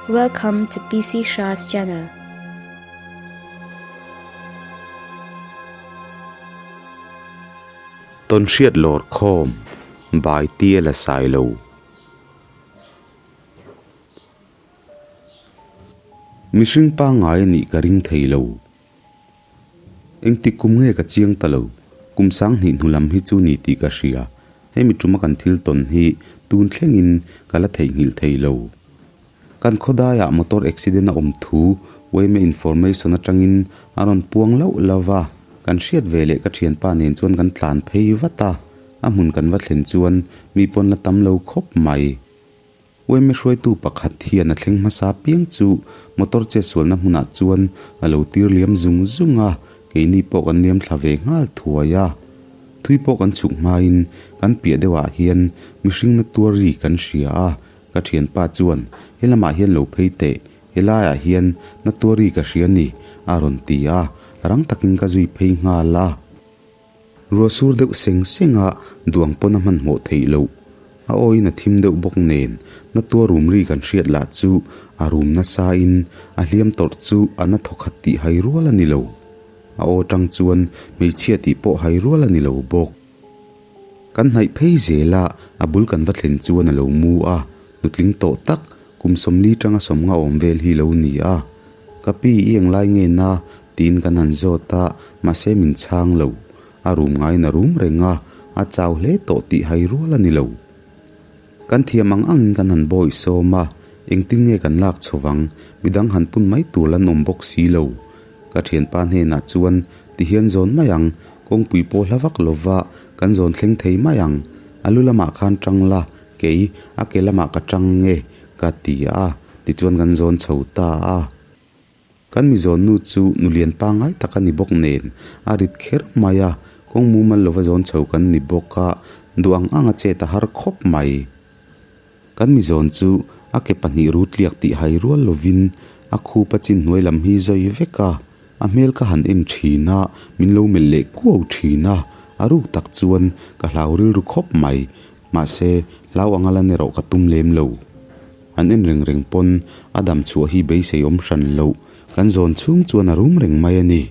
Welcome to PC Shah's channel. Tawnhriat lawr khawm by Tiela Sailo. Mihring pangngai a nih ka ring thei lo. Engtik kum nge ka chiang ta lo, kum sanghnih hnu lam hi chu ni tih ka hria, hemi tuma kan thil tawn hi tun thlengin ka la theihnghilh thei lo. Kan khawdaiah motor accident a awm thu yma information atangin a rawn puang loh lo va, kan hriat ve leh ka thianpa nen chuan kan tlan phei vat a, a hmun kan va thlen chuan mi pawn la tam lo khawp mai. Yma hruaitu pakhat hian a thleng hmasa piang chu motor chetsualna hmunah chuan a lo tir liam zung zung a, keini pawh kan liam thla ve nghal thuai a. Thui pawh kan chhuk hmain kan piah deuhah hian mihring na tuar ri kan hria a, ka thianpa chuan he lamah hian lo phei teh, helaiah hian na tuar ri ka hria ni a rawn ti a, rang takin ka zui phei nghal a. Ruah sur deuh seng seng a, duang pawn a hmanhmawh theih loh. A awiin a thim deuh bawk nen, na tua rum ri kan hriat lah chu a rum nasa in a hliam tawrh chu a na thawkhat tih hai rual a ni lo. A aw tang chuan hmeichhia tih pawh hai rual a ni lo bawk. Kan hnaih phei zel a, a bul kan va thlen chuan a lo mu a, nutling tawh tak kum sawmli tanga sawmnga awm vel hi lo ni a. Ka pi i englai nge na tiin kan han zawt a, mahse min chhang lo. A rum ngaiin a rum reng a, a chau hle tawh tih hai rual a ni lo. Kan thiam ang angin kan han bawih sawm a, engtin nge kan lak chho vang, midang han pun mai tur lan awm bawk si lo. Ka thianpa hnenah chuan tihian zawn mai ang, kawngpui pawh hla vak lova kan zawn thleng thei mai ang, a lu lamah khan tang la, kei a ke lamah ka tang nge ka ti a, tichuan kan zawn chho ta a. Kan mizawn nu chu nu lian pangngai tak a ni bawk nen a rit kher mai a, kawng mumal lova zawn chho kan ni bawk a, duh ang ang a chet a har khawp mai. Kan mizawn chu a ke pahnih rutliak tih hai rual lovin a khup a chin hnuai lam hi zawi vek a, a hmel ka han en thin a, min lo melh leh kuau thin a, a ruk tak chuan ka hlau rilru khawp mai. Mahse, hlau anga lan erawh ka tum lem lo. An en reng reng pawn a dam chhuah hi beisei awm hran loh, kan zawn chhung chuan a rum reng mai a ni.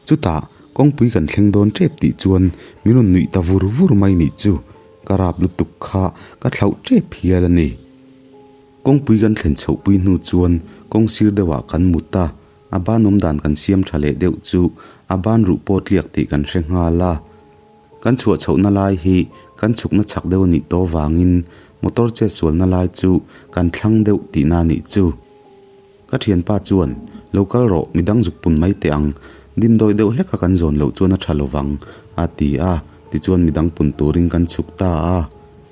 Chutah, kawngpui kan thleng dawn tep tih chuan min rawn nuih ta vur vur mai nih chu, ka rap lutuk kha ka thlauh tep hial a ni. Kawngpui kan thlen chhohpui hnu chuan kawng sir deuhah kan mut a, a ban awm dan kan siam tha leh deuh chu a ban ruh pawh tliak tih kan hre nghal a. Kan chhuah chhohna lai hi kan chhukna chak deuh a nih tawh vangin motor chetsualna lai chu kan thlang deuh tihna a nih chu. Ka thianpa chuan, Lo kal rawh, midang zuk pun mai teh ang. Dimdawi deuh hleka kan zawn loh chuan a tha lovang, a ti a. Tichuan midang pun turin kan chhuk ta a.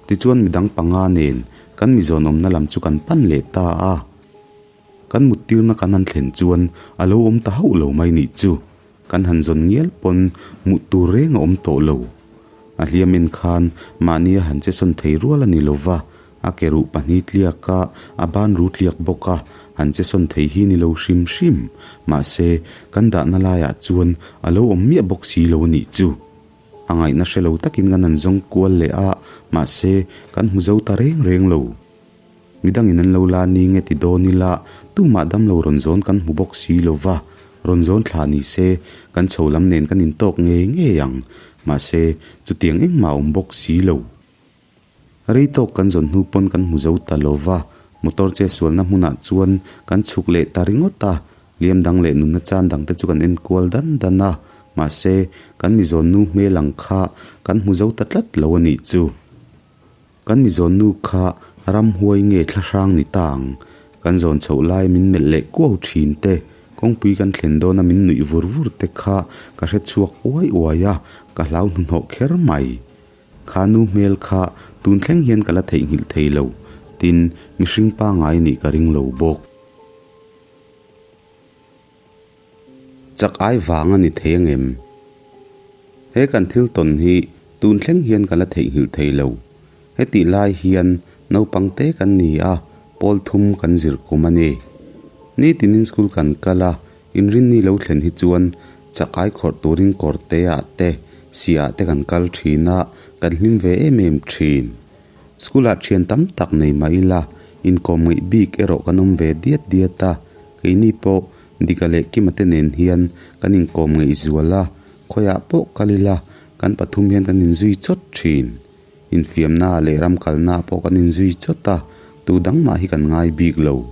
Tichuan midang panga nen kan mi zawn awmna lam chu kan pan leh ta a. Kan muttirna kan han thlen chuan a lo awm ta hauh lo mai nih chu. Kan han zawn ngial pawn hmuh tur reng a awm tawh lo. A hliam en khan mahni a han che sawn thei rual a ni lo va, a ke ruh pahnih tliak a, a ban ru tliak bawk a, han che sawn thei hi ni lo hrim hrim. Mahse, kan dahna laiah chuan a lo awm miah bawk si lo a nih chu. A ngaihna hre lo takin kan han zawng kual leh a, mahse, kan hmu zo ta reng reng lo. Midangin an lo la ni nge ti dawn ila, tumah damlo rawn zawn kan hmu bawk si lo va, rawn zawn thla ni se, kan chho lam nen kan intawk ngei ngei ang. Mahse, chutiang engmah a awm bawk si lo. Rei tawk kan zawn hnu pawn kan hmu zo ta lo va, motor che sualna hmunah chuan kan chhuk leh ta ringawt a, liam dang leh nunna chan dang te chu kan enkual dan dan a, mahse, kan mizawn nu hmel ang kha kan hmu zo ta tlat lo a nih chu. Kan mizawn nu kha ramhuai nge thlahrang ni ta ang? Kan zawn chhoh lai min melh leh kuau thin te, kawngpui kan thlen dawna min nuih vur vur te kha ka hre chhuak uai uai a, ka hlau hnuhnawh kher mai. Kha nu hmel kha tun thleng hian ka la theihnghilh thei lo, tin mihring pangngai nih ka ring lo bawk. Chak ai vang a ni thei angem? He kan thil tawn hi tun thleng hian ka la theihnghilh thei lo. Hetih lai hian naupang te kan ni a, pawl thum kan zir kum a ni. Nitinin school kan kal a, inrinni lo thlen hi chuan chak ai khawrh turin kawr te ah te, si ah te kan kal thin a, kan hlim ve em em thin. School ah thian tam tak nei mah ila, Inkawm ngaih bik erawh kan awm ve diat diat a, keini pawh Dika leh Kima te nen hian kan inkawm ngaih zual a, khawiah pawh kal ila kan pathum hian kan inzui chawt thin. Infiamna leh ram kalna pawh kan inzui chawt a, tu dang mah hi kan ngai bik lo.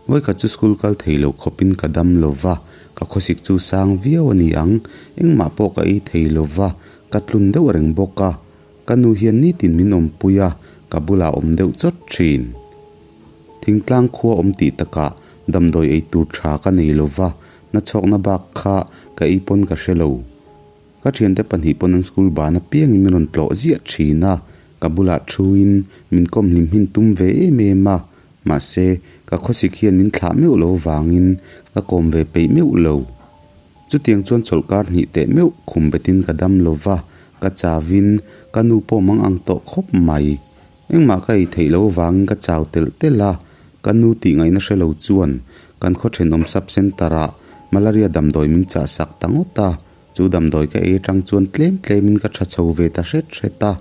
Vawikhat chu school kal thei lo khawpin ka dam lo va, ka khawsik chu sang viau a ni ang, engmah pawh ka ei thei lo va, ka tlun deuh reng bawk a. Ka nu hian nitin min awmpui a, ka bulah awm deuh chawt thin. Thingtlang khua awm tih takah damdawi ei tur tha ka nei lo va, nachhawkna bak kha ka ei pawn ka hre lo. Ka thiante pahnih pawn an school ban apiangin min rawn tlawh ziah thin a, ka bulah thuin min kawm hlim hin tum ve em em a, mahse ka khawsik hian min thlah meuh lo vangin ka kawm ve peih meuh lo. Chutiang chuan chawlhkar hnih teh meuh khum betin ka dam lo va, ka chauin ka nu pawh mang ang tawh khawp mai. Engmah ka ei theih loh vangin ka chau telh telh a, ka nu tih ngaihna hre lo chuan kan khaw thenawm sub centre ah malaria damdawi min chah sak ta ngawt a, chu damdawi ka ei atang chuan tlem tlemin ka tha chho ve ta hret hret a,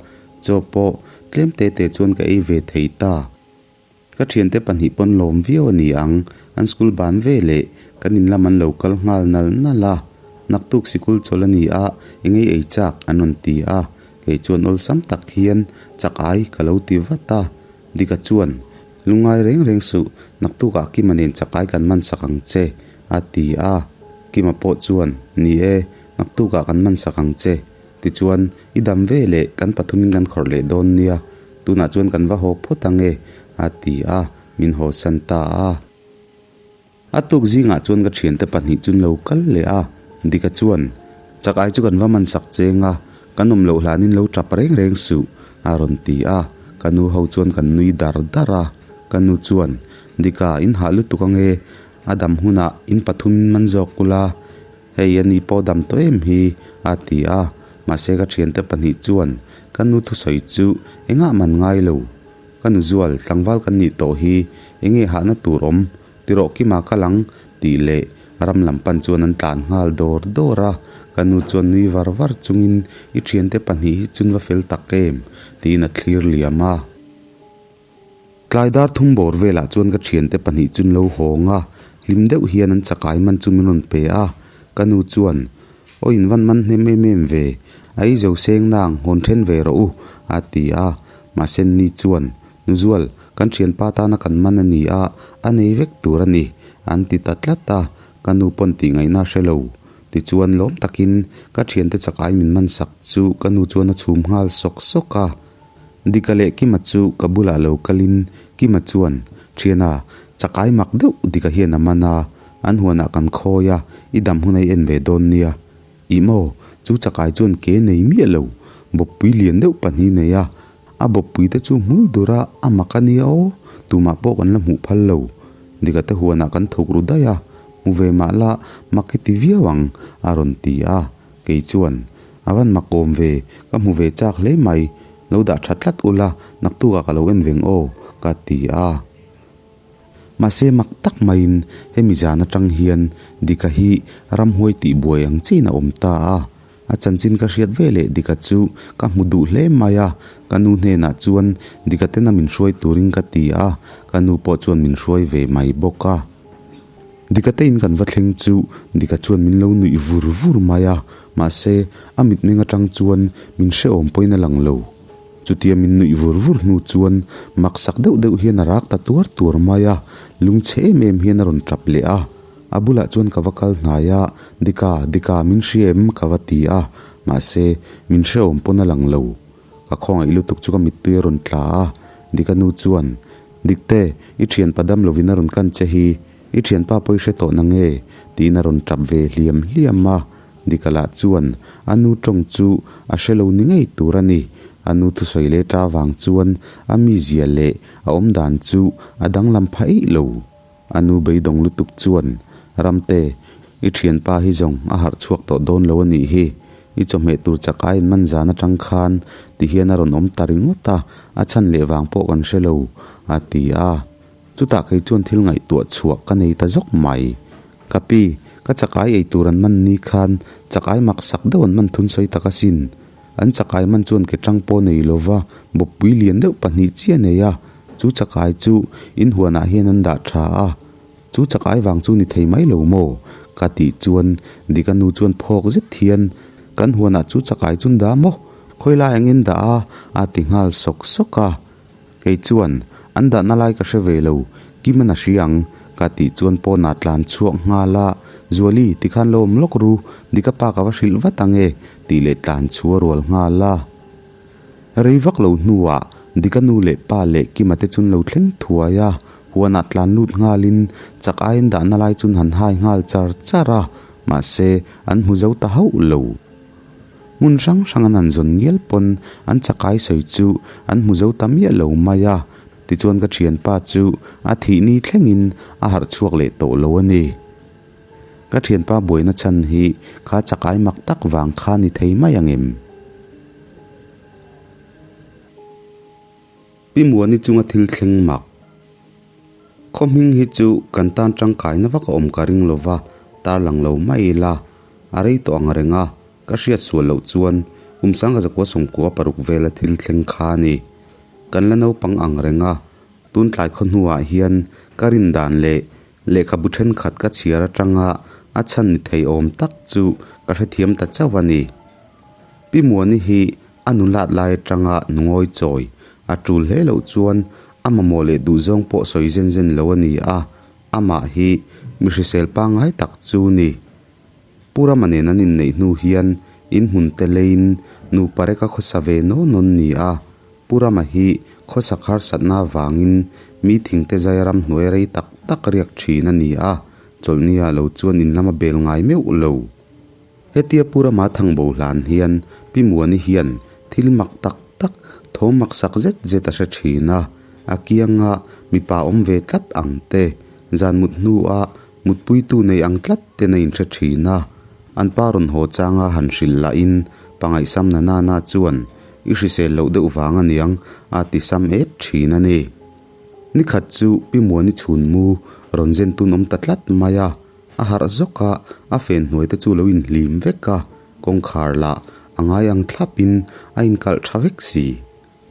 chaw pawh tlem te te chuan ka ei ve thei ta. Ka thiante pahnih pawn lawm viau a ni ang, an school ban ve leh kan in lam an lo kal nghal nal nal a, naktuk sikul chawl a ni a, eng ei ei chak an rawn ti a, kei chuan awlsam tak hian chak ai ka lo ti vat a, Dika chuan, Lungngai reng reng suh, naktukah Kima nen chak ai kan man sak ang che, a ti a, Kima pawh chuan, Ni e, naktukah kan man sak ang che, Tichuan, i dam ve leh kan pathumin kan khawrh leh dawn nia, tunah chuan kan va haw phawt ang e, a ti a, min haw san ta a. A tuk zingah chuan ka thiante pahnih chun lo kal leh a, Dika chuan, Chak ai chu kan va man sak cheng a, kan awm loh hlanin lo tap reng reng suh, a rawn ti a, ka nu ho chuan kan nui dar dar a, ka nu chuan, Dika, in hah lutuk ang e, a dam hunah in pathumin man zawk ula, Hei a ni pawh dam tawh em hi, a ti a. Mahse ka thiante pahnih chuan ka nu thusawi chu engah man ngai lo. Ka nu zual tlangval kan nih tawh hi enge hahna tur awm tirawh kima kal ang tih leh ram lam pan chuan an tlan nghal dawr dawr a. Ka nu chuan nui var var chungin i thiante pahnih hi chun va fel tak em tiin a thlir liam a. Tlai dar thum bawr velah chuan ka thiante pahnih chun lo hawng a, hlim deuh hian an chakai man chu min rawn pe a, ka nu chuan, Aw in van man hnem em em ve, a ei zo seng nang, hawn then ve rawh u, a ti a, mahse ni chuan, Nuzual, kan thianpa tana kan man a ni a, a nei vek tur a ni, an ti ta tlat a, ka nu pawn tih ngaihna a hre lo. Tichuan lawm takin ka thiante chakai min man sak chu ka nu chuan a chhum nghal sawk sawk a. Dika leh Kima chu ka bulah lo kalin Kima chuan, Thiana, chakai mak deuh Dika hian a man a, an huanah kan khawi a, i dam hun a i en ve dawn nia. Ih maw, chu chakai chuan ke nei miah lo, bawppui lian deuh pahnih nei a, a bawppui te chu hmul dur a, a mak a nia aw, tumah pawh kan la hmuh phal lo. Dika te huanah kan thuk ru daih a, hmu ve mah la mak i ti viau ang, a rawn ti a. Kei chuan, A van makawm ve, ka hmu ve chak hle mai, lo dah tha tlat ula, naktukah ka lo en veng aw, ka ti a. Mahse mak tak maiin hemi zan atang hian Dika hi ramhuai tih buai ang chiin a awm ta a. A chanchin ka hriat ve leh Dika chu ka hmu duh hle mai a, ka nu hnenah chuan Dika tena min hruai turin ka ti a, ka nu pawh chuan min hruai ve mai bawk a. Dika te in kan va thleng chu Dika chuan min lo nuih vur vur mai a, mahse a mitmeng atang chuan min hrehawm pawhin a lang lo. Chutia min nuih vur vur hnu chuan maksak deuh deuh hian a rak ta tuar tuar mai a, lungchhe em em hian a rawn tap leh a. A bulah chuan ka va kal hnai a, Dika, Dika min hria em? ka va ti a, mahse min hrehawm pawn a lang lo. Ka khawngaih lutuk chu ka mittui a rawn tla a, Dika nu chuan, Dikte, i thianpa dam lovin a rawn kan che hi, i thianpa pawh i hre tawh na nge? tiin a rawn tap ve hliam hliam a. Dika lah chuan a nu tawng chu a hre lo ni ngei tur a ni. A nu thusawi leh ta vang chuan a mizia leh a awmdan chu a danglam pha eih lo. A nu beidawng lutuk chuan, Ramte, i thianpa hi zawng a harh chhuak tawh dawn lo a nih hi. I chawhmeh tur chak a inman zan atang khan ti hian a rawn awm ta ringawt a, a chhan leh vang pawh kan hre lo, a ti a. Chutah kei chuan thil ngaihtuah chhuah ka nei ta zawk mai. Ka pi, ka chakai ei tur an man ni khan chakai mak sak deuh an man thun sawi tak asin. An chakai man chuan ke tang pawh nei lova bawppui lian deuh pahnih chiah a nei a. Chu chakai chu in huanah hian an dah tha a, chu chakai vang chu ni thei mai lo maw? Ka tih chuan Dika nu chuan phawk zet hian, Kan huanah chu chakai chu an dah maw? Khawi lai angin dah a? A ti nghal sawk sawk a. Kei chuan, An dahna lai ka hre ve lo, Kim-an a hria ang, ka tih chuan pawnah tlan chhuak nghal a, Zuali, tikhan lo awm lawk ru, Dika pa ka va hrilh vat ang e, tih leh tlan chhu a rual nghal a. Rei vak lo hnuah Dika nu leh pa leh Kima te chun lo thleng thuai a, huanah tlan lut nghalin chak aiin dahna lai chun han hai nghal char char a, mahse an hmu zo ta hauh lo. Hmun hrang hrang an han zawn ngial pawn an chakai sawi chu an hmu zo ta miah lo mai a, tichuan ka thianpa chu a thih ni thlengin a harh chhuak leh tawh lo a ni. Ka thianpa buaina chhan hi kha chakai mak tak vang kha ni thei mai ang em? Pi Muani chunga thil thleng mak. Khaw hming hi chu kan tan tangkaina vak a awm ka ring lova, tarlang lo mai ila a rei tawh ang reng a, ka hriat sual loh chuan kum sangha zakua sawmkua paruk vela thil thleng kha a ni. Kan la naupang ang reng a, tun tlai khaw hnuah hian ka rin dan leh Lehkhabu thenkhat ka chhiar atanga a chhan ni thei awm tak chu ka hrethiam ta chauh a ni. Pi Muani hi a nulat lai atanga nungawi chawi a tul hle loh chuan a mamawh leh duhzawng pawh sawi zen zen lo a ni a, amah hi mi hrisel pangngai tak chu ni. Pu Rama nen an inneih hnu hian inhmun te leiin nupa reka khawsa ve nawn nawn ni a, Pu Rama hi khawsak harsatna avangin mi thingte zai ramhnuai rei tak tak riak thin a ni a, chawlhnia lo chuan in lama bel ngai meuh lo. Hetia Pu Rama thangbo hlan hian Pi Muani hian thil mak tak tak, thawm mak sak zet zet a hre thin a, a kianga mipa awm ve tlat ang te, zan mut hnua Mutpuitu nei ang tlat ten a inhre thin a, an pa rawn haw changa han hrilh lahin pangaihsam na nana chuan i hrisel loh deuh vang aniang a ti sam et thin a ni. Nikhat chu Pi Muani chhunmu rawn zen tun awm ta tlat mai a, a harh zawk a, a fen hnuai te chu lo inhlim vek a, kawngkhar lah a ngai ang thlapin a inkalh tha vek si.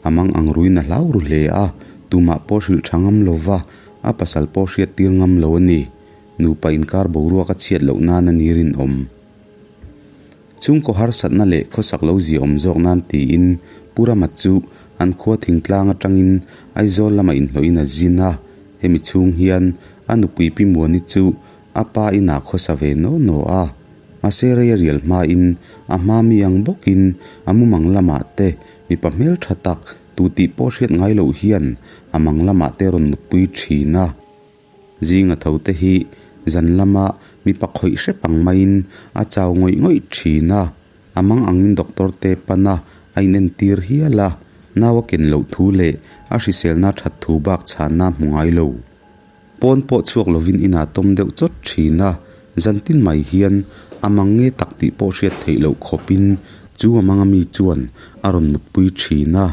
A mang ang ruin a hlau ru hle a, tumah pawh hrilh tha ngam lo va, a pasal pawh hriat tir ngam lo a ni. Nupa inkar boruak a chhiat loh nan a ni rinawm. Chhungkaw harsatna leh khawsak lo zia awm zawk nan tiin Pu Rama chu an khua thingtlang atangin Aizawl lamah inhlawhin a zin a, hemi chhung hian a nupui Pi Muani chu a pa inah khawsa ve naw naw a. Mahse rei a rial hmain a hma mi ang bawkin a mumang lamah te Mipa hmel tha tak, tu tih pawh hriat ngai loh hian a mang lamah te rawn mutpui thin a. Zinga tho te hi zan lama mipa khawih hrep ang maiin a chau ngawih ngawih thin a. A mang angin doctor te pan a, a inentir hial a. Nau a ken loh thu leh a hriselna that thu bak chhanna hmu ngai lo. Pawn pawh chhuak lovin inah tawm deuh chawt thin a, zantin mai hian a mang nge tak tih pawh hriat theih loh khawpin chu a manga mi chuan a rawn mutpui thin a,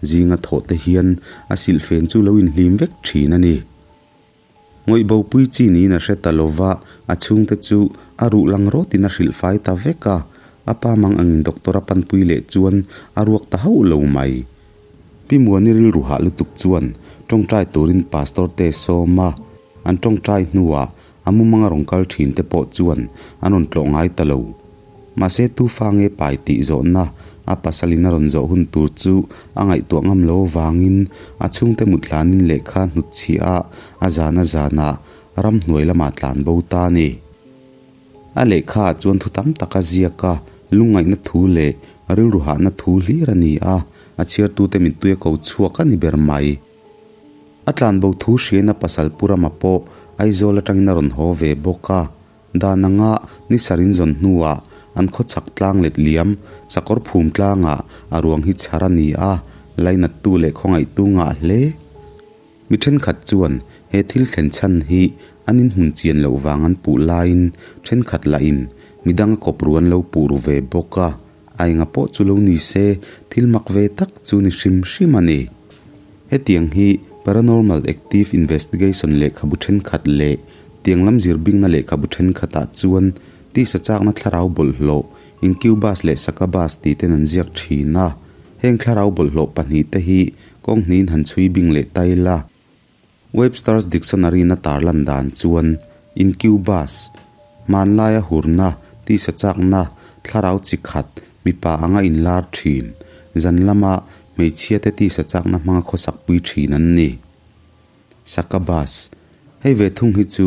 zinga thawh te hian a silhfen chu lo inhlim vek thin a ni. Ngawih bopui chi niin a hre ta lova, a chhungte chu a ruh lang rawtin a hrilh fai ta vek a, a pa mang angin doctor a panpui leh chuan a ruak ta hauh lo mai. Pi Muani rilru hah lutuk chuan tawngtai turin Pastor te sawm a, an tawngtai hnuah a mumanga rawn kal thin te pawh chuan an rawn tlawh ngai ta lo. Mahse tu fa nge pai tih zawhna a pasalin a rawn zawh hun tur chu a ngaihtuah ngam lo avangin a chhungte mut hlanin lehkha hnutchhiah a a zana zanah ramhnuai lamah tlan bo ta a ni. A lehkha ah chuan thu tam tak a ziak a, lungngaihna thu leh rilru hahna thu hlir a ni a, a chhiartute mittui a ko chhuak a ni ber mai. A tlanbo thu hriaina pasal Pu Rama pawh Aizawl atangin a rawn haw ve bawk a, dan anga ni sarin zawn hnuah an khawchhak tlang let liam sakawr phum tlangah a ruang hi chhar a ni a, lainattu leh khawngaihtu ngah hle. Mi thenkhat chuan he thil thlen chhan hi an inhmun chian loh vang an puh laiin thenkhat lahin midang a kawp ru an lo puh ru ve bawk a, a enga pawh chu lo ni se thil mak ve tak chu ni hrim hrim a ni. Hetiang hi Paranormal Active Investigation lehkhabu thenkhat leh tiang lam zirbingna lehkhabu thenkhatah chuan tisa chakna thlarau bawlhhlawh incubus leh succubus tih ten an ziak thin a, heng thlarau bawlhhlawh pahnihte hi. Kawng hnihin han chhui bing leh ta ila. Webster's Dictionary-in a tarlan dan chuan incubus, hmanlaia hurna, tisa chakna, thlarau chi khat, mipa anga inlar thin, zan lama hmeichhiate tisa chakna hmanga khawsak pui thin an ni. Succubus, Hei ve thung hi chu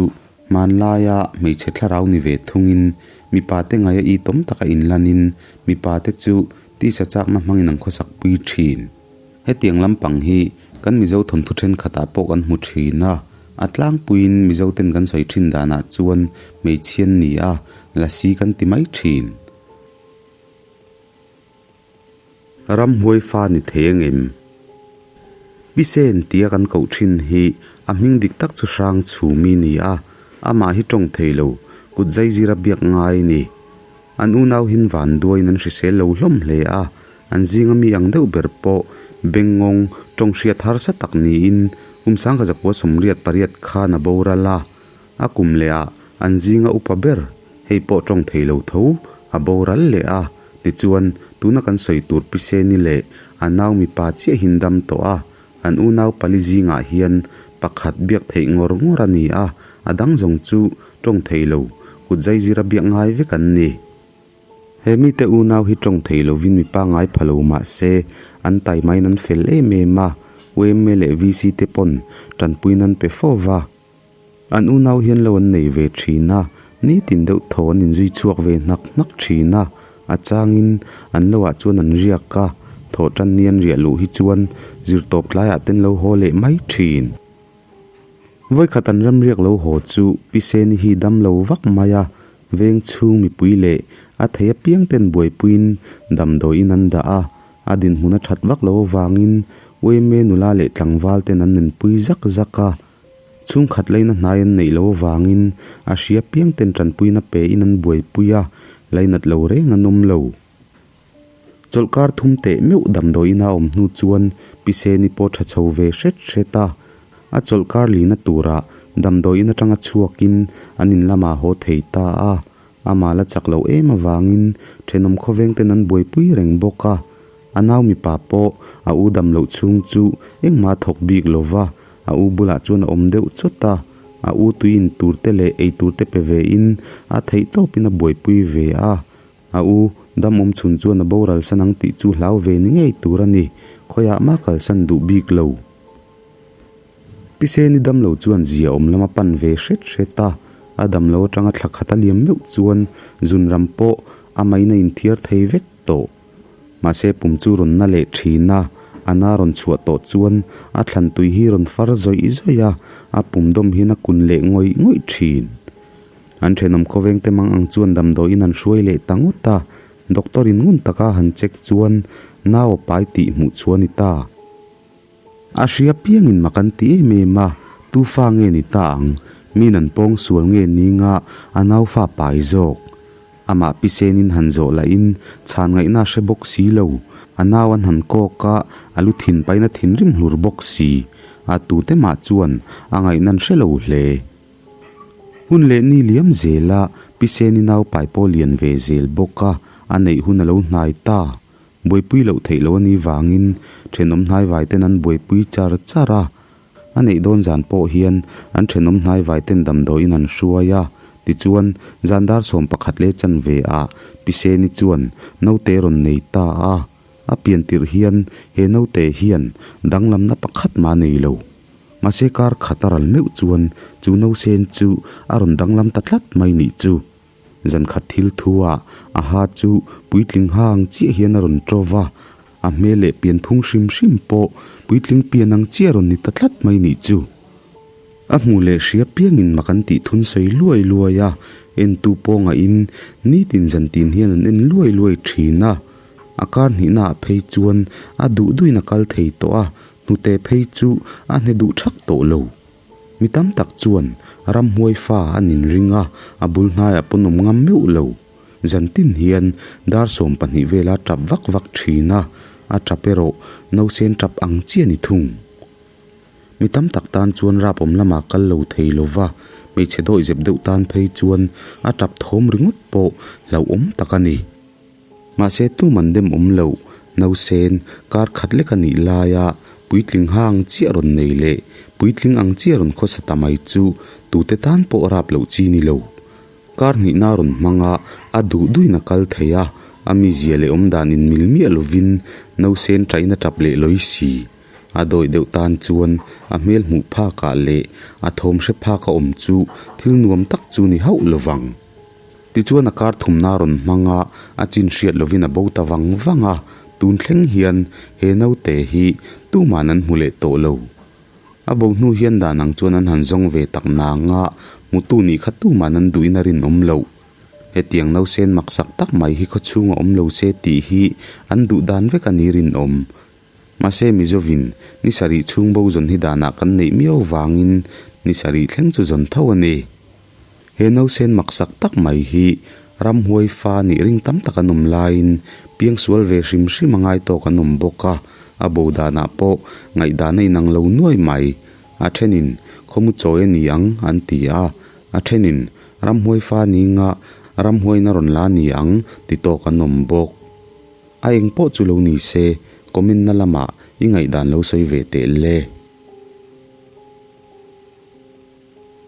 hmanlaia hmeichhe thlarau ni ve thungin mipate ngaia itawm taka inlanin mipate chu tisa chakna hmangin an khawsak pui thin. Hetiang lampang hi kan Mizo thawnthu thenkhatah pawh kan hmu thin a, a tlangpuiin Mizoten kan sawi thin danah chuan hmeichhia an ni a, lasi kan ti mai thin. Ramhuai fa ni thei ang em? Pisen tia kan koh thin hi a hming dik tak chu hrang chhumi ni a, amah hi tawng thei lo, kut zaizira biak ngai a ni. An unau hin van duaiin an hrisel lo hlawm hle a, an zinga mi ang deuh ber pawh Bengngawng tawng hriat harsa tak niin kum sangkhat zakua 88 khan a boral a, a kum leh ah an zinga upa ber hei pawh tawng thei lo tho a boral leh a, tichuan tuna kan sawi tur Piseni leh a nau mipa chiah hin dam tawh a, an unau pali zingah hian pakhat biak theih ngawr ngawr a ni a, a dang zawng chu tawng thei lo, kut zaizira biak ngai vek an ni. He mite unau hi tawng thei lovin mi pangngai pha lo mah se, an taimain an fel em em a, UMA leh VC te pawn tanpui nan pe fo va. An unau hian lo an nei ve thin a, nitin deuh thaw an inzui chhuak ve hnak hnak thin a, a changin an lo ah chuan an riak a, thawh tan ni an riah luh hi chuan zirtawp tlaiah ten lo haw leh mai thin. Vawikhat an ram riak lo haw chu Pi Seni hi dam lo vak mai a, veng chhung mipui leh a thei apiang ten buaipuiin damdawiin an dah a, a dinhmun a that vak lo avangin UMA nula leh tlangval ten an nunpui zak zak a. Chhungkhat laina hnai an neih lo avangin a hria piang ten tanpuina pe in an buaipui a, lainat lo reng an awm lo. Chawlhkar thum teh meuh damdawiin a awm hnu chuan Piseni pawh tha chho ve hret hret a, a chawlhkar lina turah damdawiin atanga chhuakin an in lamah haw thei ta a, amah la chak loh em avangin thenawm khawveng ten an buaipui reng bawk a, a nau mipa pawh a u dam loh chhung chu engmah a thawk bik lova, A u bulah chuan a awm deuh chawt a, a u tui in tur te leh ei tur te pe ve in a theih tawp in a buaipui ve a. A u dam awm chhun chuan a boral san ang tih chu hlau ve ni ngei tur a ni, khawiah mah kalsan duh bik lo. Piseni dam lo chuan zia awm lam a pan ve hret hret a, a dam lo atanga thla khat a liam meuh chuan zunram pawh a main a inthiar thei vek tawh. Mahse pum chu rawn na leh thin a, a na rawn chhuah tawh chuan a thlan tui hi rawn far zawih zawih a, a pum dawm hian a kun leh ngawih ngawih thin. An thenawm khawveng te mang ang chuan damdawiin an hruai leh ta ngawt a, doctor in ngun taka han check chuan nau a pai tih hmuh chu a ni ta. A hria piangin mak an ti em em a, tu fa nge ni ta ang, min an pawng sual nge ni nga a nau fa pai zawk. Amah pisenin han zawh lahin chhan ngaihna a hre bawk si lo, a nau an han kawk a, a lu thin paina thinrim hlur bawk si. A tute mah chuan a ngaihna an hre lo hle. Hun leh ni liam zela piseni nau pai pawh lian ve zel bawk a, a neih hun a lo hnai ta. Buaipui loh theih loh a nih vangin thenawm hnaivai ten an buaipui char char a, a neih dawn zan pawh hian an thenawm hnaivai ten damdawiin an hruai a, tichuan zan dar 11 leh chanve ah Piseni chuan naute rawn nei ta a, a pian tirh hian he naute hian danglamna pakhat mah a nei lo. Mahse kar khat a ral meuh chuan chu nausen chu a rawn danglam ta tlat mai nih chu. Zankhat thil thu ah a ha chu puitling ha ang chiah hian a rawn ṭo va, a hmel leh pian phung hrim hrim pawh puitling pian ang chiah a rawn ni ta tlat mai nih chu. A hmuh leh hria piangin mak an tih thun sawi luai luai a, entu pawh ngahin nitin zantin hian an en luai luai thin a. A kar hnihna ah phei chuan a duh duhin a kal thei tawh a, hnute phei chu a hne duh thak tawh lo. Mi tam tak chuan ramhuai fa an inring a, a bul hnaiah pawn awm ngam meuh lo. Zan tin hian dar 12 vela tap vak vak thin a, a tap erawh nausen tap ang chiah a ni thung. Mi tam tak tan chuan rap awm lamah kal lo thei lo va, hmeichhe dawihzep deuh tan phei chuan a tap thawm ringawt pawh hlauhawm tak a ni. Mahse tu man dem awm loh, nausen kar khat lek a nih laia Puitling ha ang chiah rawn nei leh puitling ang chiah rawn khawsa ta mai chu tute tan pawh rap loh chi ni lo. Kar hnihna rawn hmang a, a duh duhin a kal thei a, a mizia leh awmdan inmil miah lovin nausen ṭaihna ṭap leh lawi si. A dawih deuh tan chuan a hmel hmuh phakah leh a thawm hre phaka awm chu thil nuam tak chu ni hauh lovang. Tichuan a kar thumna rawn hmang a, a chin hriat lovin a bo ta vang vang a, tun thleng hian he naute hi tuman an hmu leh tawh lo. A bo hnu hian dan ang chuan an han zawng ve tak nang a, hmutu nih kha tuman an duhin a rinawm loh. Hetiang nausen maksak tak mai hi khawchhung a awm lo se tih hi an duh dan vek a ni rinawm. Mahse Mizovin ni sarih chhung bo zawn hi danah kan neih miau vangin ni sarih thleng chu zawn tho a ni. He nausen maksak tak mai hi ramhuai fa nih ring tam tak an awm laiin piangsual ve hrim hrim a ngai tawk an awm bawk a, a bo danah pawh ngaihdan a inang lo nuai mai. A thenin khawmu chawi a ni ang an ti a, a thenin ramhuai fa ni nga ramhuain a rawn la ni ang ti tawk an awm bawk. A eng pawh chu lo ni se, comment na lamah i ngaihdan lo sawi ve teh le.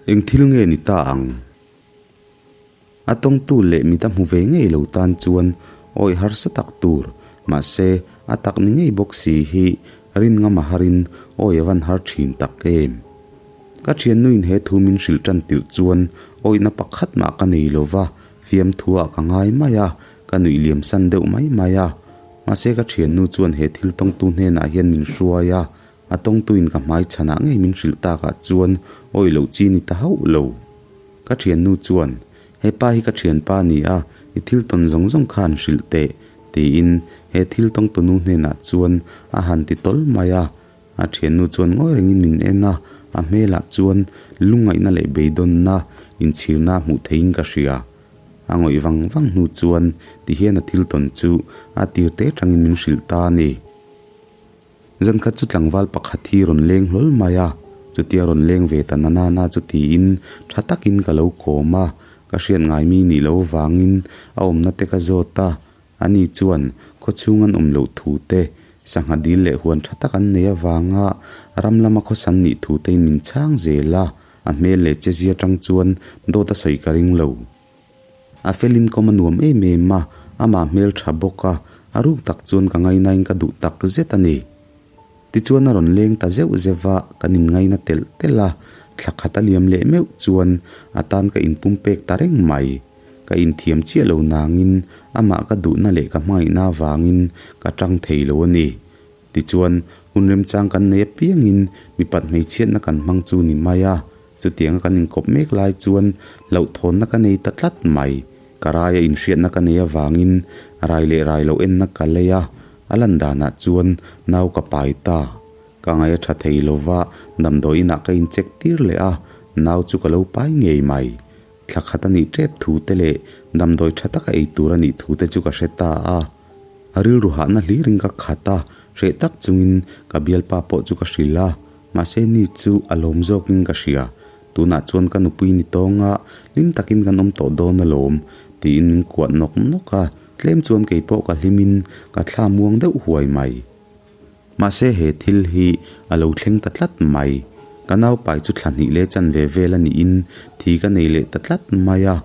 Eng thil nge ni ta ang? A tawngtu leh mit a hmu ve ngei lo tan chuan awih harsa tak tur, mahse a tak ni ngei bawk si hi rin ngam a harin awi a van har thin tak em? Ka thiannuin he thu min hrilh tan tirh chuan awihna pakhat mah ka nei lo va, fiamthuah ka ngai mai a, ka nuih liam san deuh mai mai a. Mahse ka thiannu chuan he thil tawngtu hnenah hian min hruai a, A tawngtuin ka hmai chhanah ngei min hrilh takah chuan awih loh chi ni ta hauh lo. Ka thiannu chuan, He pa hi ka thianpa a ni a, i thil tawn zawng zawng kha an hrilh teh, tiin he thil tawngtunu hnenah chuan a han ti tawl mai a. A thiannu chuan ngawi rengin min en a, a hmelah chuan lungngaihna leh beidawnna inchhirna hmuh theihin ka hria. A ngawih vang vang hnu chuan tihian a thil tawn chu a tir te tangin min hrilh ta a ni. Zankhat chu tlangval pakhat hi rawn leng hlawl mai a, chutia rawn leng ve ta na na na chu tiin tha takin ka lo kawm a, ka hriat ngai mi nih loh avangin a awmna te ka zawt a, ani chuan khawchhung an awm loh thu te, sangha dil leh huan tha tak an nei avanga ram lama khawsan nih thu tein min chhang zel a, a hmel leh chezia tang chuan dawt a sawi ka ring lo. A felin kawm a nuam em em a, amah hmel tha bawk a, a ruk tak chuan ka ngainain ka duh tak zet a ni. Tichuan a rawn leng ta zeuh zeuh a, kan inngaina telh telh a, thla khat a liam leh meuh chuan a tan ka inpum pek ta reng mai. Ka inthiam chiah lo nangin amah ka duhna leh ka hmangaihna avangin ka tang thei lo a ni. Tichuan hun remchang kan nei apiangin mipat hmeichhiatna kan hmang chu ni mai a. Chutianga kan inkawp mek lai chuan hlauhthawnna ka nei ta tlat mai. Ka raia inhriatna ka nei avangin rai leh rai loh enna ka lei a, a lan danah chuan nau ka pai ta. Ka ngaih a tha thei lova, damdawiinah ka incheck tir leh a, nau chu ka lo pai ngei mai. Thla khat a nih tep thu te leh damdawi tha taka ei tur a nih thu te chu ka hre ta a. A rilru hahna hlirin ka khat a, hreh tak chungin ka bialpa pawh chu ka hrilh a. Mahse ni chu a lawm zawkin ka hria, tunah chuan ka nupui ni tawnga hlim takin kan awm tawh dawn alawm, tiin min kuah nawk nawk a, tlem chuan kei pawh ka hlimin ka thla muang deuh huai mai. Mahse he thil hi a lo thleng ta tlat mai, ka naupai chu thla hnih leh chanve vel a niin thi ka nei leh ta tlat mai a,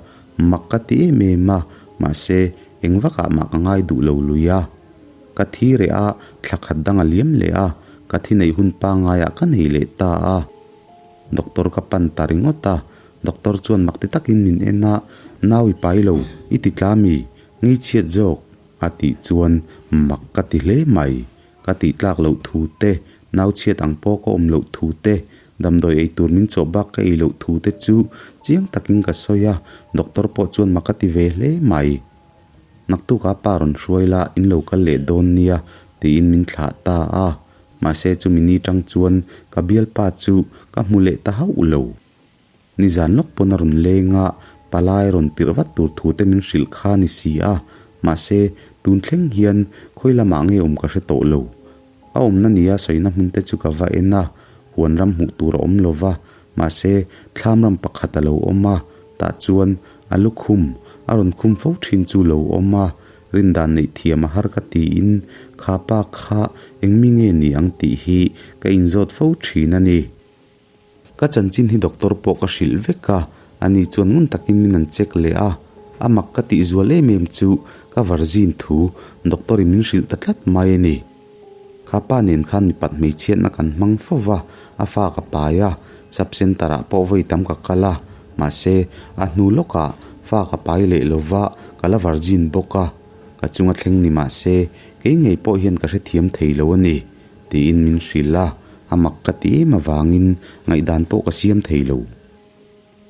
mak ka ti em em a, mahse eng vakah mah ka ngai duh lo lui a. Ka thi reh a, thla khat dang a liam leh a, ka thi neih hun pangaiah ka nei leh ta a. Doctor ka pan ta ringawt a, doctor chuan mak ti takin min en a, Nau i pai lo, i ti tla mi? Ngei chhiat zawk? a tih chuan mak ka ti hle mai. Ka tih tlak loh thu te, nau chhiat ang pawh ka awm loh thu te, damdawi ei tur min chawh bak ka ei loh thu te chu chiang takin ka sawi a, doctor pawh chuan mak ka ti ve hle mai. Naktuk a pa rawn hruai la, in lo kal leh dawn nia, tiin min thlah ta a. Mahse chumi ni tang chuan ka bialpa chu ka hmu leh ta hauh lo. Nizan lawk pawn a rawn leng a, palai rawn tirh vat tur thu te min hrilh kha ni si a. Mahse tun thleng hian khawi lamah nge awm ka hre tawh lo. A awmna nia sawina hmun te chu ka va en a, huan ram hmuh tur a awm lo va, mahse thlam ram pakhat a lo awm a, tah chuan a lukhum a rawn khum fo thin chu lo awm a. Rindan neih thiam a har ka tiin kha pa kha eng mi nge ni ang tih hi ka inzawt fo thin a ni. Ka chanchin hi doctor pawh ka hrilh vek a, ani chuan ngun takin min an check leh a, a mak ka tih zual em em chu ka varzin thu doctor in min hrilh ta tlat mai a ni. Kha pa nen khan mipat hmeichhiatna kan hmang fo va, a fa ka pai a, sub centre ah pawh vawi tam ka kal a, mahse a hnu lawkah fa ka pai leh lo va, ka la virgin bawk a, ka chunga thleng ni mahse kei ngei pawh hian ka hrethiam thei lo a ni, tiin min hrilh a, a mak ka ti em avangin ngaihdan pawh ka siam thei lo.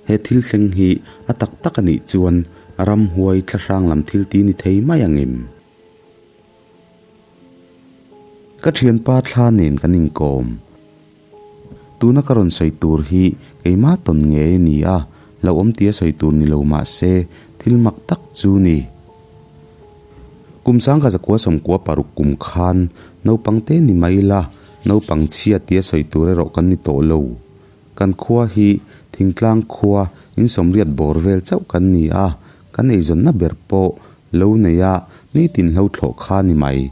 He thil thleng hi a tak tak a nih chuan ramhuai thlahrang lam thil ti ni thei mai ang em? Ka thianpa thla nen kan inkawm. Tuna ka rawn sawi tur hi keimah tawn ngei a ni a, hlauhawm tia sawi tur ni lo mah se thil mak tak chu ni. Kum sangkha zakua sawmkua paruk kum khan naupang te ni mai ila, naupang chhia tia sawi tur erawh kan ni tawh lo. Kan khua hi thingtlang khua insawmriat bawr vel chauh kan ni a, kan eizawnna ber pawh lo nei a, nitin hlo thlawh kha ni mai.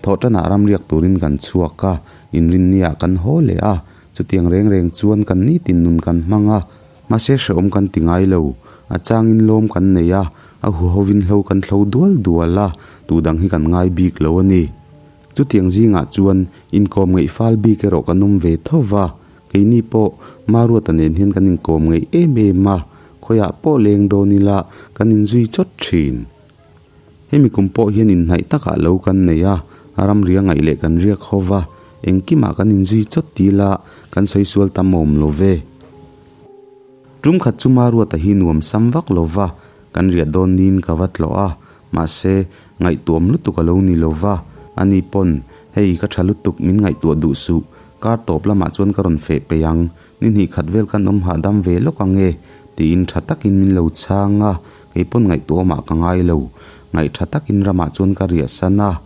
Thawhtanah ramriak turin kan chhuak a, inrinniah kan haw leh a, chutiang reng reng chuan kan nitin nun kan hmang a, mahse hrehawm kan ti ngai lo, a changin lawm kan nei a, a huhovin hlo kan thlo dual dual a, tu dang hi kan ngai bik lo a ni. Chutiang zingah chuan inkawm ngeih fal bik erawh kan awm ve tho va, keini pawh Maruata nen hian kan inkawm ngeih em em a, khawiah pawh leng dawn ila kan inzui chawt thin. Hemi kum pawh hian inhnaih takah lo kan nei a, ramria ngaih leh kan riak ho va, engkimah kan inzui chawt tila kan sawi sual tam awm lo ve. Tum khat chu Maruata hi nuam sam vak lo va, kan riah dawn niin ka va tlawh a, mahse ngaihtuam lutuk a lo ni lo va, ani pawn hei ka tha lutuk min ngaihtuah duh suh, kar tawp lamah chuan ka rawn feh peih ang, ni hnih khat vel kan awm hahdam ve lawk ang e tiin tha takin min lo chhang a, kei pawn ngaihtuahawmah ka ngai lo, ngaih tha takin ramah chuan ka riah san a.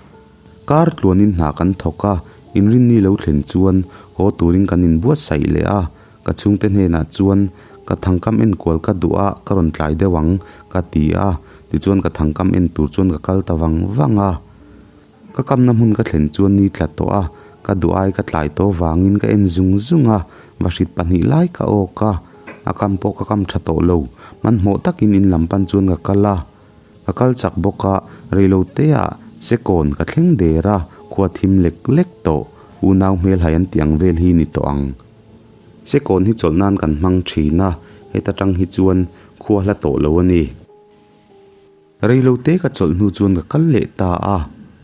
Kar tluanin hna kan thawk a, inrinni lo thlen chuan haw turin kan inbuatsaih leh a, Ka chhungte hnenah chuan ka thangkam enkual ka duh a, ka rawn tlai deuh ang, ka ti a. Tichuan ka thangkam en tur chuan ka kal ta vang vang a. Ka kamna hmun ka thlen chuan ni tla tawh a, ka duh ai ka tlai tawh vangin ka en zung zung a, vahrit pahnih lai ka awk a. A kam pawh ka kam tha tawh lo, hmanhmawh takin in lam pan chuan ka kal a. Ka kal chak bawk a, reiloteah sekawn ka thleng der a, khua thim lek lek tawh, unau hmelhai an tih ang vel hi ni tawh ang. Sekawn hi chawlh nan kan hmang thin a, heta tang hi chuan khua hla tawh lo a ni. Reilote ka chawlh hnu chuan ka kal leh ta a,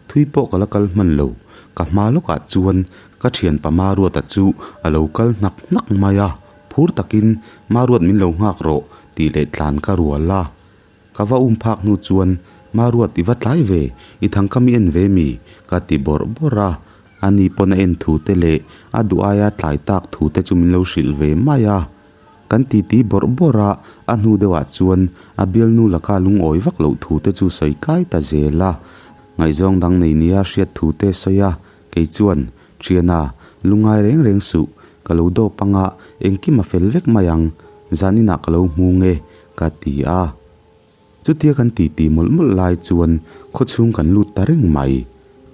thui pawh ka la kal hman lo. Ka hma lawkah chuan ka thianpa Maruata chu a lo kal hnak hnak mai a, phur takin Maruat min lo nghak rawh tih leh tlan ka rual a. Ka va um phak hnu chuan, Maruat i va tlai ve, i thangkam i en ve mi? ka ti bawrh bawrh a. Ani pawn a en thu te leh a duh aia tlai tak thu te chu min lo hrilh ve mai a. Kan titi bawrh bawrh a, a hnu deuhah chuan a bialnu laka lungawi vak loh thu te chu sawi kai ta zel a. Ngaihzawng dang nei nia hriat thu te sawi a, kei chuan, Thiana, lungai reng reng suh, ka lo dawp anga engkim a fel vek mai ang, zaninah ka lo hmu nge, ka ti a. Chutia kan titi mawlh mawlh lai chuan khawchhung kan lut ta reng mai.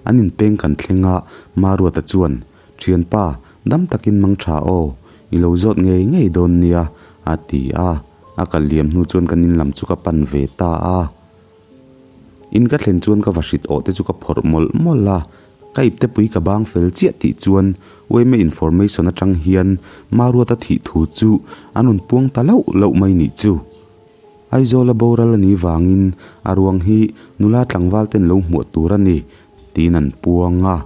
An inpeng kan thleng a, Maruata chuan, Thianpa, dam takin mang tha aw, i lo zawt ngei ngei dawn nia, a ti a. A kal liam hnu chuan kan in lam chu ka pan ve ta a. In ka thlen chuan ka vahrit awh te chu ka phawrh mawlh mawlh a, ka iptepui ka bang fel chiah tih chuan yma information atang hian Maruata thih thu chu an rawn puang ta lauh lauh mai nih chu. Aizawla boral a nih vangin a ruang hi nula tlangval ten lo hmuah tur a ni tiin an puang a.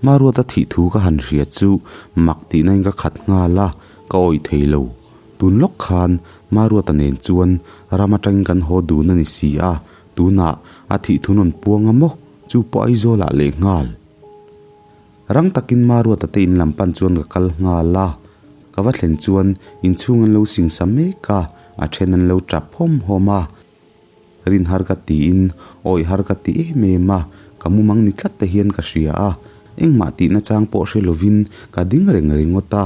Maruata thih thu ka han hria chu mak tihna in ka khat nghal a, ka awih thei lo. Tun lawk khan Maruata nen chuan ram atangin kan haw dun a ni si a, tunah a thih thu nawn puang a maw? Chu pawh Aizawlah leh nghal. Rang takin Maruata te in lam pan chuan ka kal nghal a, ka va thlen chuan inchhung an lo singsa mek a, a then an lo tap hawm hawm a. Rin har ka tiin awih har ka ti em em a, ka mumang ni tlat te hian ka hria a, engmah tihna chang pawh hre lovin ka ding reng ringawt a.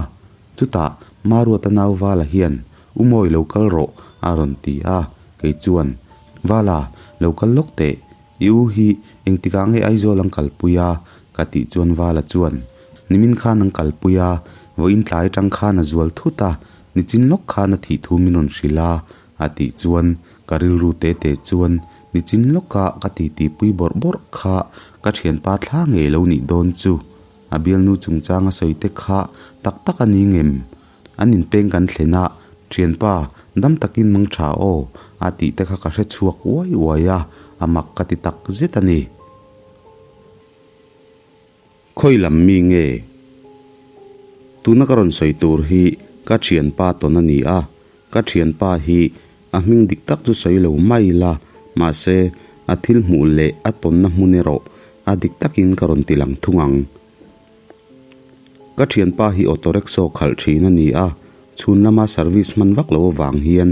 Chutah Maruata nau Vala hian, U Mawi lo kal rawh a rawn ti a, kei chuan, Vala, lo kal lawk teh. I u hi engtikah nge Aizawl an kalpui a? ka tih chuan Vala chuan, Nimin khan an kalpui a, vawiin tlai atang khan a zual thut a, nichin lawk khan a thih thu min rawn hrilh a, a tih chuan ka rilru te te chuan nichin lawka ka titi pui bawrh bawrh kha ka thianpa thla ngei lo nih dawn chu. A bialnu chungchang a sawi te kha tak tak a ni ngem? An inpeng kan thlen a, Thianpa, dam takin mang tha aw, a tih te kha ka hre chhuak uai uai a, a mak ka ti tak zet a ni. Khawi lam mi nge? Tuna ka rawn sawi tur hi ka thianpa tawn a ni a, ka thianpa hi a hming dik tak chu sawi lo mai ila, mahse a thil hmuh leh a tawnna hmun erawh a dik takin ka rawn ti lang thung ang. Ka thianpa hi auto rickshaw khalh thin a ni a, chhun lama service hman vak lo avang hian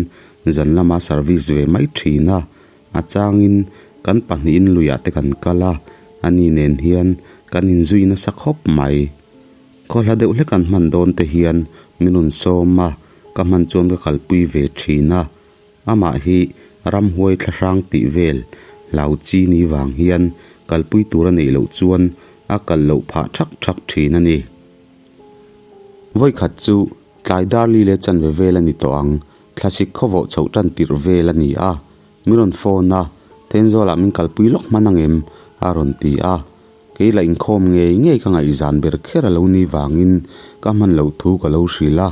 zan lama service ve mai thin a, a changin kan pahnihin luiah te kan kal a, ani nen hian kan inzui nasa khawp mai. Khawhla deuh hlek an hman dawn te hian min rawn sawm a, ka hman chuan ka kalpui ve thin a. Amah hi ramhuai thlahrang tih vel hlau chi ni vang hian kalpui tur a neih loh chuan a kal loh phah thak thak thin a ni. Vawikhat chu tlai darli leh chanve vel a ni tawh ang, thlasik khawvawh chhoh tan tirh vel a ni a. Min rawn phone a, Thenzawl ah min kalpui lawk hman ang em? a rawn ti a. Kei la inkhawm ngei ngei ka ngaihzan ber kher a lo ni vangin ka hman loh thu ka lo hrilh a.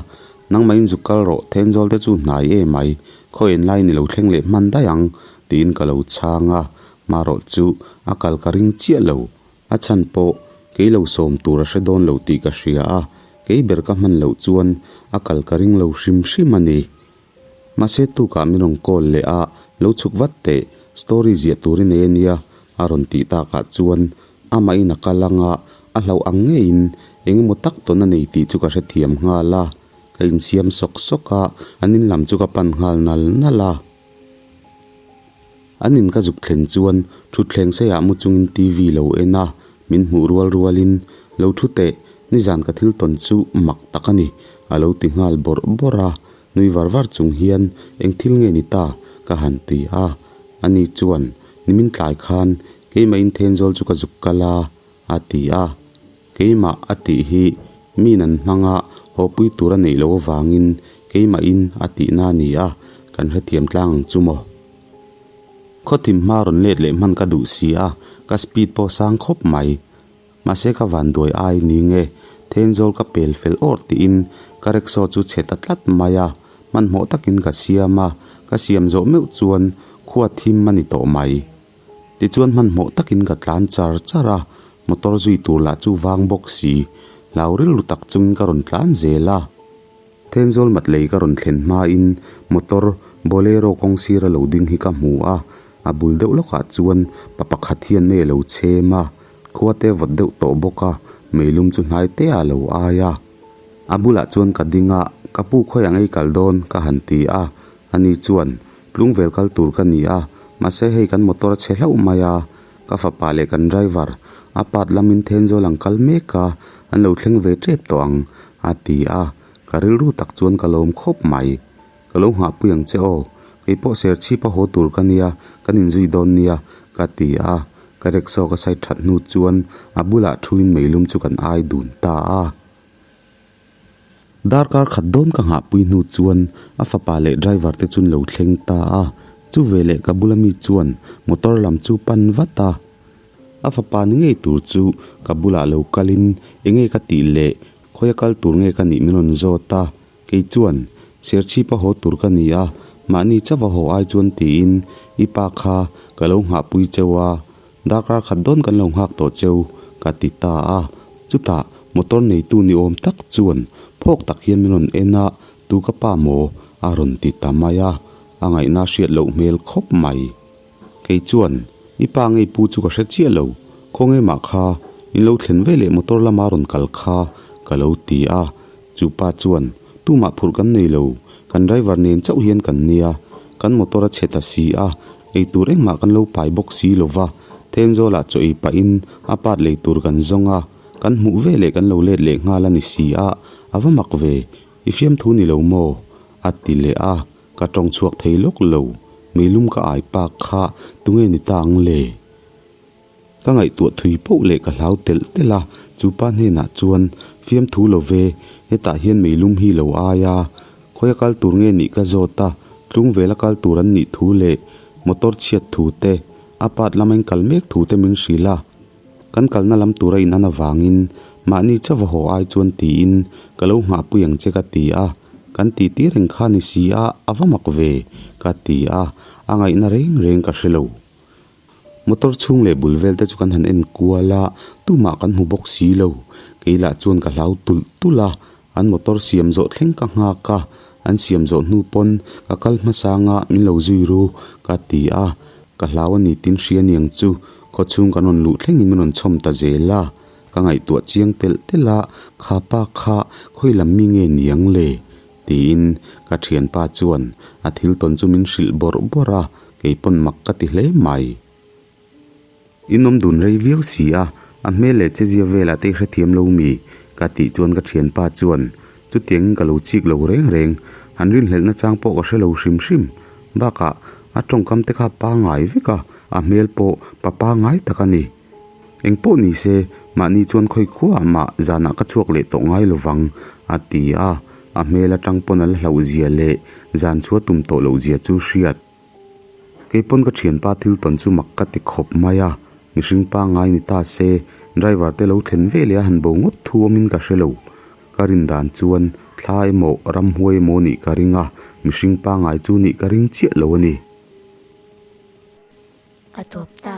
Nangmah in zuk kal rawh, Thenzawl te chu hnai em mai, khaw en lai ni lo thleng leh hman daih ang, tiin ka lo chhang a. Marawh chu a kal ka ring chiah lo. A chhan pawh kei lo sawm tur a hre dawn lo tih ka hria a, kei ber ka hman loh chuan a kal ka ring lo hrim hrim a ni. Mahse tukah min rawn call leh a, lo chhuk vat teh, story ziah tur i nei a nia a rawn tih takah chuan amahin a kal ang a, a hlauh ang ngeiin eng emaw tak tawn a nei tih chu ka hrethiam nghal a, ka insiam sawk sawk a, an in lam chu ka pan nghal nal nal a. An in ka zuk thlen chuan thutthleng seiah mu chungin TV lo en a, min hmuh rual rualin, Lo thu teh, nizan ka thil tawn chu mak tak a ni, a lo ti nghal bawrh bawrh a. Nui var var chung hian, Eng thil nge ni ta? ka han ti a. Ani chuan, Nimin tlai khan keimah in Thenzawl chu ka zuk kal a, a ti a. Keimah a tih hi min an hmang a, hawpui tur a neih loh avangin keimahin a tihna a ni a, kan hrethiam tlang ang chu maw? Khawthim hma rawn let leh hman ka duh si a, ka speed pawh sang khawp mai. Mahse ka van duai ai ni nge, Thenzawl ka pel fel awr tiin ka rickshaw chu chhe ta tlat mai a, hmanhmawh takin ka siam a, ka siam zawh meuh chuan khua thim a ni tawh mai. Tichuan hmanhmawh takin ka tlan char char a, motor zui tur lah chu vang bawk si, hlau rilru tak chungin ka rawn tlan zel a. Thenzawl mat lei ka rawn thlen hmain motor Bolero kawng sira lo ding hi ka hmu a, a bul deuh lawkah chuan pa pakhat hian mei a lo chhem a, khua te vawt deuh tawh bawk a, meilum chu hnai te ah a lo ai a. A bulah chuan ka ding a, ka pu khawi ang ei kal dawn ka han ti a, ani chuan Tlungvel kal tur ka ni a, mahse hei kan motor a chhe hlauh mai a, ka fapa leh kan driver a pat lamin Thenzawl ang kal mek a, an lo thleng ve tep tawh ang, a ti a, ka rilru tak chuan ka lawm khawp mai. Ka lo nghahpui ang che aw, kei pawh Serchhip a haw tur ka nia, kan inzui dawn nia, ka ti a, ka rickshaw ka side that hnu chuan a bulah thuin meilum chu kan ai dun ta a. Darkar khat dawn ka nghahpui hnu chuan a fapa leh driver te chu an lo thleng ta a, chu veleh ka bula mi chuan motor lam chu pan vat a. A fapa ni ngei tur chu ka bulah lo kalin enge ka tih leh khawi a kal tur nge ka nih min rawn zawt a, kei chuan Serchhip a haw tur ka ni a, mahni chauh a haw ai chuan tiin i pa kha ka lo nghahpui cheu a, Darkar khat dawn kan lo nghak tawh cheu, ka ti ta a. Chutah motor neitu ni awm tak chuan phawk tak hian min rawn en a, Tu ka pa maw? a rawn ti ta mai a, a ngaihna hriat loh hmel khawp mai. Kei chuan, I pa ngei pu chu ka hre chiah lo, khawnge mah kha in lo thlen ve leh motor lama rawn kal kha, ka lo ti a. Chu pa chuan, Tumah phurh kan nei lo, kan driver nen chauh hian kan nia, kan motor a chhe ta si a, eitur engmah kan lo pai bawk si lo va, Thenzawl ah chaw ei pahin a part lei tur kan zawng a, kan hmuh ve leh kan lo let leh nghal a ni si a, a va mak ve, i fiamthu ni lo maw? a ti leh a, ka tawng chhuak thei lawk lo, meilum ka ai pak kha tunge ni ta ang le? Ka ngaihtuah thui poh leh ka hlau telh telh a, chu pa hnenah chuan, Fiamthu lo ve, hetah hian meilum hi lo ai a, khawia kal tur nge nih ka zawt a, tlung vela kal tur an nih thu leh motor chhiat thu te, a part lama in kal mek thu te min hrilh a. Kan kalna lam tura in an avangin mahni chauh va haw ai chuan tiin ka lo nghahpui ang che ka ti a, kan titi reng kha ni si a, a va mak ve ka ti a, a ngaihna reng reng ka hre lo. Motor chhung leh bul vel te chu kan han en kual a, tumah kan hmu bawk si lo. Kei lah chuan ka hlau tulh tulh a, an motor siam zawh thleng ka nghak a, an siam zawh hnu pawn ka kal hmasang a min lo zui ru ka ti a, ka hlau a ni tin hria niang chu khawchhung kan rawn luh thlengin min rawn chhawm ta zel a, ka ngaihtuah chiang telh telh a, kha pa kha khawi lam mi nge niang le? Tiin ka thianpa chuan a thil tawn chu min hrilh bawrh bawrh a, kei pawn mak ka ti hle mai. In awm dun rei viau si a, a hmel leh chezia velah te i hrethiam lo mi? Ka tih chuan ka thianpa chuan chutiangin ka lo chik lo reng reng, han rinhlelhna chang pawh ka hre lo hrim hrim. Bakah a tawngkam te kha pangai vek a, a hmel pawh pa pangai tak a ni. Eng pawh ni se, mahni chuan khawi khuaah mah zanah ka chhuak leh tawh ngai lo vang, a ti a. A hmel atang pawn a la hlauh zia leh zan chhua tum tawh loh zia chu hriat. Kei pawn ka thianpa thil tawn chu mak ka ti khawp mai a, mihring pangngai ni ta se, driver te lo thlen ve leh a han bo ngawt thu awmin ka hre lo. Ka rin dan chuan thla emaw ramhuai emaw nih ka ring a, mihring pangngai chu nih ka ring chiah lo a ni. A tawp ta.